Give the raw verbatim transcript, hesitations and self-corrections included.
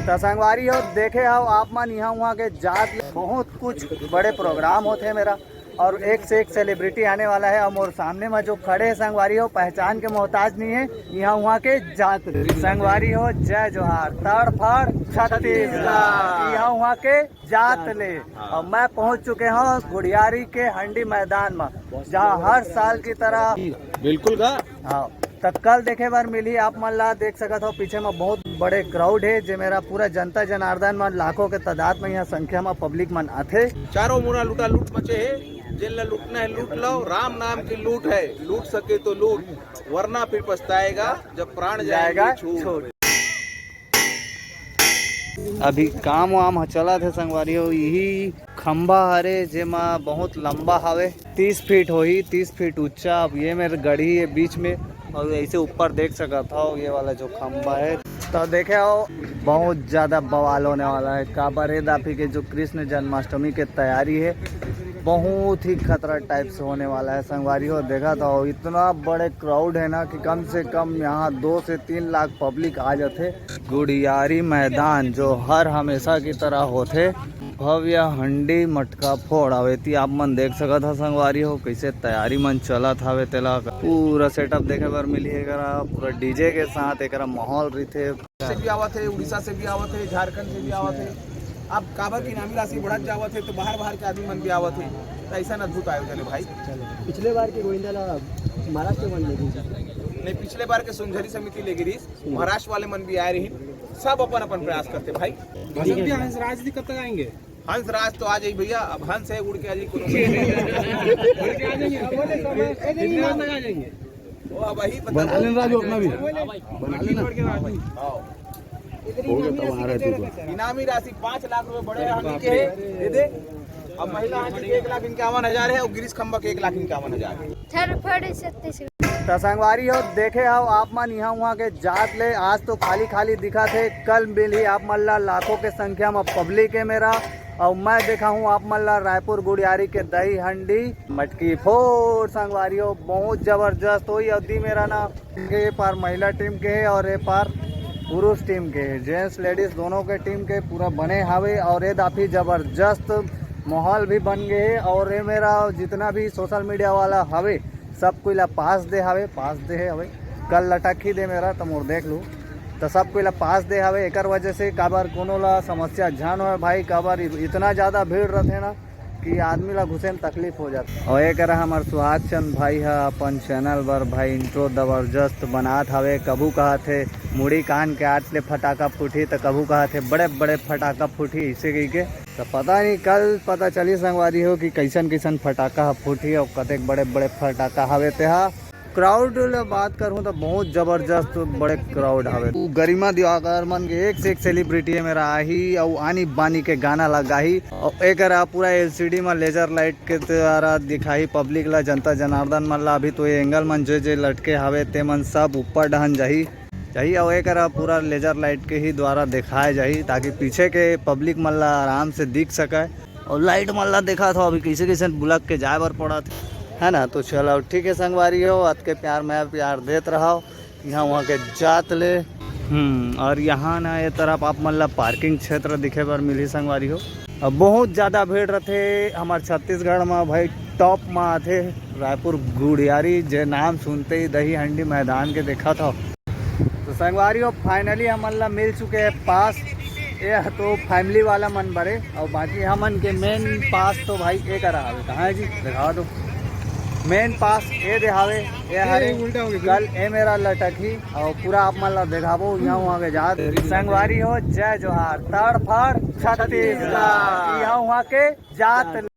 तो संगवारी हो, देखे हो आप मन, यहाँ वहाँ के जात ले बहुत कुछ बड़े प्रोग्राम होते हैं मेरा, और एक से एक सेलिब्रिटी आने वाला है। और मोर सामने में जो खड़े हैं संगवारी हो, पहचान के मोहताज नहीं है, यहाँ वहाँ के जात ले। संगवारी हो, जय जोहार, तड़फड़ छत्तीसगढ़, यहाँ वहाँ के जात ले। और मैं पहुंच चुके हूँ गुड़ियारी के हंडी मैदान में, जहाँ हर साल की तरह बिल्कुल का। हाँ, तो कल देखे बर मिली आप मन ला। देख सकत हो पीछे में बहुत बड़े क्राउड है, जे मेरा पूरा जनता जनार्दन मन लाखों के तादाद में यहाँ संख्या में पब्लिक मन आथे। चारों मुड़ा लूटा लूट मचे है, जेन ला लूटना है लूट लो, राम नाम की लूट है, लूट सके तो लूट, वरना फिर पछताएगा जब प्राण जाएगा जाएंगे छूट। छूट। अभी काम वाम ह चलत हे संगवारी हो। यही खंभा हरे, जेमा बहुत लंबा हवे, तीस फीट होही, तीस फीट ऊंचा। अब ये मेर गड़ी है बीच में, और ऐसे ऊपर देख सकत हो ये वाला जो खंभा है। तो देखे हो, बहुत ज्यादा बवाल होने वाला है। काबर है दाफी के जो कृष्ण जन्माष्टमी के तैयारी है, बहुत ही खतरा टाइप से होने वाला है संगवारी हो। देखा था, इतना बड़े क्राउड है ना कि कम से कम यहाँ दो से तीन लाख पब्लिक आ जाथे। गुड़ियारी मैदान जो हर हमेशा की तरह होथे, भव्य हंडी मटका फोड़। अवेती आप मन देख सकत ह संगवारी हो, कैसे तैयारी मन चलत हवे, तेला पूरा सेटअप देखे बर मिली एकरा, पूरा डीजे के साथ एकरा माहौल रहिथे। से भी आवत है, उड़ीसा से भी आवत है, झारखंड से भी आवत है। अब काबर की इनामी राशि बढ़त जावत है, तो बाहर बाहर के आदमी मन भी आवत है। तो ऐसा अद्भुत आयोजन है भाई। पिछले बार के गोविंदा ला महाराष्ट्र मन ले गई। नहीं, पिछले बार के सोनझरी समिति ले गिरीस, महाराष्ट्र वाले मन भी आए रही। सब अपन अपन प्रयास करते भाई। भैया, हंसराज जी कब तक आएंगे? हंसराज तो आ जाई भैया, अब हंस है, उड़ के आ जाई कोनो। उड़ के आ जाएंगे। कितने बजे तक आ जाएंगे? वो अब वही पता बना लेना राजू अपना भी। बना लेना। हाँ। हो गया तो बना रहे तू तो। इनामी राशि पाँच लाख रुपए बड़े हंडी के है, दे दे। अब महिला हंडी के एक लाख इक्यावन हजार है और गिरीश खंबा के एक लाख इक्यावन हजार है। तड़फड़ छत्तीसगढ़। तो संगवारी हो, देखे हो आप मन यहाँ वहाँ के जात ले, आज तो खाली खाली दिखा थे, कल मिली आप मन ला लाखों के संख्या में पब्लिक है मेरा। और मैं देखा हूँ आप मन ला रायपुर गुड़ियारी के दही हंडी मटकी फोड़ संगवारी हो, बहुत जबरदस्त होई। और दी मेरा ना के पार महिला टीम के है और ए पार पुरुष टीम के है, जेंट्स लेडीज दोनों के टीम के पूरा बने हावे। और ए दाफी जबरदस्त माहौल भी बन गए है। और ए मेरा जितना भी सोशल मीडिया वाला हवे, सब कोई ला पास दे हावे, पास दे हवे। कल लटक ही दे मेरा, तो मोर देख लू, तो सब कोई ला पास दे हावे। एकर वजह से काबर कोनो ला समस्या झन होए भाई, काबर इ-, इतना ज़्यादा भीड़ रहते ना कि आदमी ला घुसे में तकलीफ हो जाता। और एक रहा हमार सुहाग चंद भाई ह अपन चैनल बर भाई इंट्रो जबरदस्त बनात हवे। कभू कहत हे मुड़ी कान के आट ले फटाका फूटी, तो कभू कहत हे बड़े बड़े फटाका फूटी, इसे कही के। तो पता नहीं, कल पता चली संगवारी हो कि कैसन कैसन फटाका ह फूटी और कतेक बड़े बड़े फटाका हवे तेहा। क्राउड ले बात करहूँ तो बहुत जबरदस्त बड़े क्राउड हवे। उ गरिमा दिवाकर मन के एक से एक सेलिब्रिटी है मेरा आही, अउ आनी बानी के गाना ला गाही। अउ एकरा पूरा एलसीडी में लेजर लाइट के द्वारा दिखाही पब्लिक ला, जनता जनार्दन मन ला। अभी तो ये एंगल मन जे जे लटके हवे ते मन सब ऊपर डहन जाही, जाही। अउ एकरा पूरा लेजर लाइट के ही द्वारा दिखाए जाही, ताकि पीछे के पब्लिक मन ला आराम से दिख सके। और लाइट मन ला देखा था अभी कैसे कैसे बुलक के जाए बर पड़ा था, है ना। तो चलो ठीक है संगवारी हो, अतके प्यार मैं प्यार देत रहा यहाँ वहाँ के जात ले। हम्म, और यहाँ ना ये तरफ आप मन ला पार्किंग क्षेत्र दिखे बर मिली संगवारी हो। अब बहुत ज़्यादा भीड़ रहते हमारे छत्तीसगढ़ में भाई, टॉप में आते रायपुर गुड़ियारी, जे नाम सुनते ही दही हंडी मैदान के देखा था। तो संगवारी हो, फाइनली हमन ला मिल चुके हैं पास। ये तो फैमिली वाला मन बरे, और बाकी हमन के मेन पास तो भाई एक रहा हवे। कहाँ है जी, दिखा दो। मेन पास ये दे हवे, ये हरे। उल्टा हो गया। कल ए मेरा लटक ही, और पूरा आप मन ला दिखाबो यहाँ वहाँ के जात। संगवारी हो, जय जोहार, तड़फड़ छत्तीसगढ़, यहाँ वहाँ के जात।